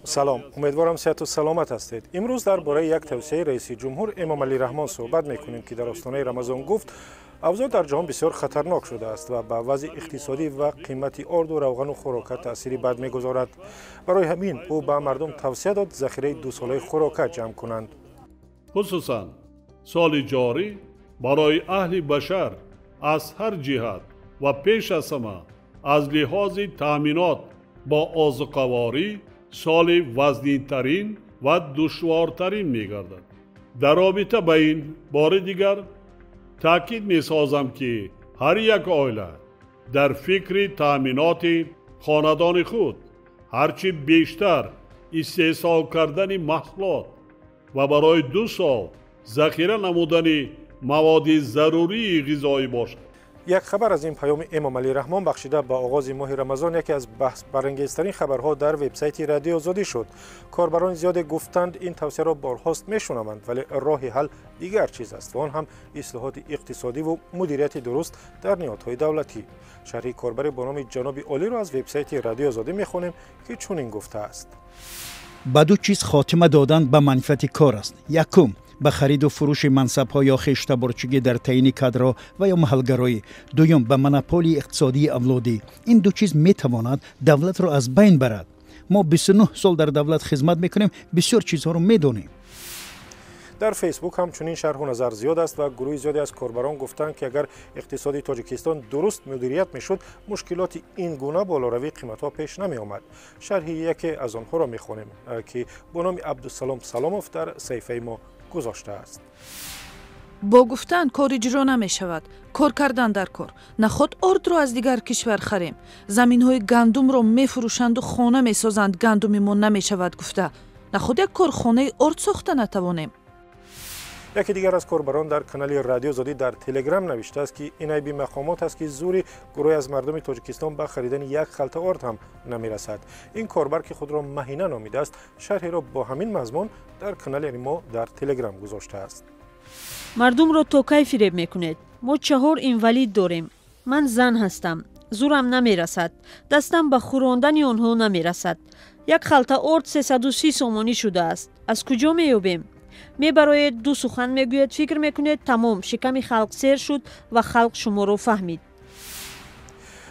Салом, умедворам, сиҳату саломат ҳастед. Имрӯз дар бораи як тавсияи раиси ҷумҳур Эмомалӣ Раҳмон суҳбат мекунем, ки дар остонаи Рамазон гуфт, авзоъ дар ҷаҳон бисёр хатарнок шудааст ва ба вазъи иқтисодӣ ва қимати орду, равғану хӯрока таъсири бад мегузорад. Барои ҳамин ӯ ба мардум тавсия дод, захираи дусолаи хӯрока ҷамъ кунанд. Хусусан соли ҷорӣ барои аҳли башар аз ҳар ҷиҳат ва пеш аз ҳама аз лиҳози таъминот бо озуқаворӣ соли вазнинтарин ва душвортарин мегардад. Дар робита ба ин бори дигар таъкид месозам, ки ҳар як оила дар фикри таъминоти хонадони худ, ҳарчи бештар истеҳсол кардани маҳсулот ва барои 2 сол захира намудани маводи зарурии ғизоӣ бошад. Як хабар аз ин паёми Эмомалӣ Раҳмон, бахшида ба оғози моҳи Рамазон, яке аз баҳсбарангезтарин хабарҳо дар вебсайти Радиои Озодӣ шуд. Корбарони зиёде гуфтанд, ин тавсияро борҳост мешунаванд, вале роҳи ҳал дигар чиз аст ва он ҳам ислоҳоти иқтисодиву мудирияти дуруст дар ниҳодҳои давлатӣ. Шарҳи корбаре бо номи Ҷаноби Олиро аз вебсайти Радиои Озодӣ мехонем, ки чунин гуфтааст: Ба ду чиз хотима додан ба манфиати кор аст. Якум, ба хариду фурӯши мансабҳо ё хештаборчигӣ дар таъйини кадрҳо ва ё маҳалгароӣ. Дуюм, ба монополияи иқтисодии авлодӣ. Ин ду чиз метавонад давлатро аз байн барад. Мо 29 сол дар давлат хизмат мекунем, бисёр чизҳоро медонем. Дар Фейсбук ҳамчунин шарҳу назар зиёд аст ва гурӯҳи зиёде аз корбарон гуфтанд, ки агар иқтисоди Тоҷикистон дуруст мудирият мешуд, мушкилоти ин гуна болоравии қиматҳо пеш намеомад. Шарҳи яке аз онҳоро мехонем, ки бо номи Абдусалом Саломов дар саҳифаи мо гузоштааст. Бо гуфтан кор иҷро намешавад, кор кардан дар кор. Наход ордро аз дигар кишвар харем? Заминҳои гандумро мефурӯшанду хона месозанд, гандуми мо намешавад гуфта. Наход як корхонаи орд сохта натавонем? Яке дигар аз корбарон дар канали Радио Озодӣ дар Телеграм навиштааст, ки ин айби мақомот аст, ки зӯри гурӯҳе аз мардуми Тоҷикистон ба харидани як халта орд ҳам намерасад. Ин корбар, ки худро Маҳина номидааст, шарҳеро бо ҳамин мазмун дар канали мо дар Телеграм гузоштааст. Мардумро то кай фиреб мекунед? Мо чаҳор инвалид дорем. Ман зан ҳастам, зӯрам намерасад, дастам ба хӯрондани онҳо намерасад. Як халта орд 330 сомонӣ шудааст. Аз куҷо меёбем? Мебароед, ду сухан мегӯед, фикр мекунед, тамом, шиками халқ сер шуд ва халқ шуморо фаҳмид.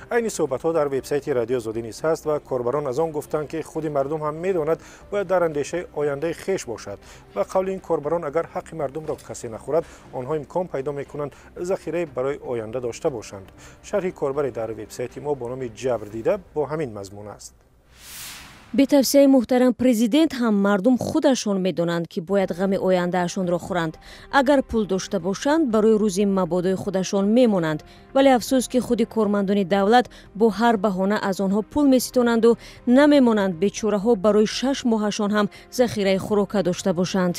Айни суҳбатҳо дар вебсайти Радио Озодӣ низ ҳаст ва корбарон аз он гуфтанд, ки худи мардум ҳам медонад, бояд дар андешаи ояндаи хеш бошад. Ба қавли ин корбарон, агар ҳаққи мардумро касе нахӯрад, онҳо имкон пайдо мекунанд, захирае барои оянда дошта бошанд. Шарҳи корбаре дар вебсайти мо бо номи Ҷабрдида бо ҳамин мазмун аст. Бетавсияи муҳтарам президент ҳам мардум худашон медонанд, ки бояд ғами ояндаашонро хӯранд. Агар пул дошта бошанд, барои рӯзи мабодои худашон мемонанд. Вале афсӯс, ки худи кормандони давлат бо ҳар баҳона аз онҳо пул меситонанду намемонанд бечораҳо барои 6 моҳашон ҳам захираи хӯрока дошта бошанд.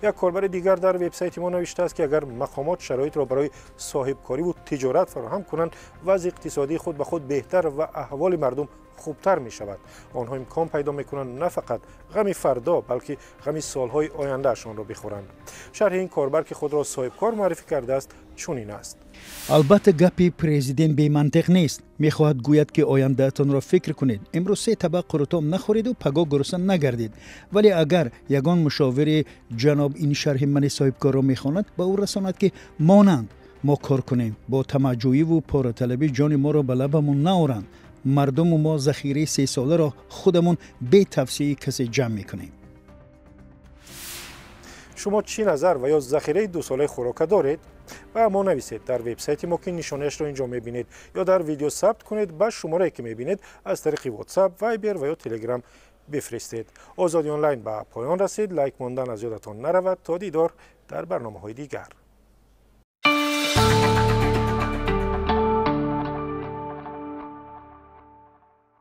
Як корбари дигар дар вебсайти мо навиштааст, ки агар мақомот шароитро барои соҳибкориву тиҷорат фароҳам кунанд, вазъи иқтисодии худ ба худ беҳтар ва аҳволи мардум хубтар мешавад. Онҳо имкон пайдо мекунанд, на фақат ғами фардо, балки ғами солҳои ояндаашонро бихӯранд. Шарҳи ин корбар, ки худро соҳибкор муаррифӣ кардааст, чунин аст. Албатта, гапи президент бемантиқ нест. Мехоҳад гӯяд, ки ояндаатонро фикр кунед, имрӯз се табақ қурутоб нахӯреду пагоҳ гурусна нагардед. Вале агар ягон мушовири ҷаноб ин шарҳи мани соҳибкорро мехонад, ба ӯ расонад, ки монанд мо кор кунем, бо тамаъҷӯиву пораталабӣ ҷони моро ба лабамон наоранд. Мардуму мо захираи сесоларо худамон бе тавсияи касе ҷамъ мекунем. Шумо чӣ назар ва ё захираи дусолаи хӯрока доред? Ба мо нависед дар вебсайти мо, ки нишонаашро инҷо мебинед, ё дар видео сабт кунед, ба шуморае ки мебинед, аз тариқи WhatsApp, Viber ва ё Telegram бифиристед. Озодӣ онлайн ба поён расид. Лайк мондан аз ёдатон наравад. То дидор дар барномаҳои дигар.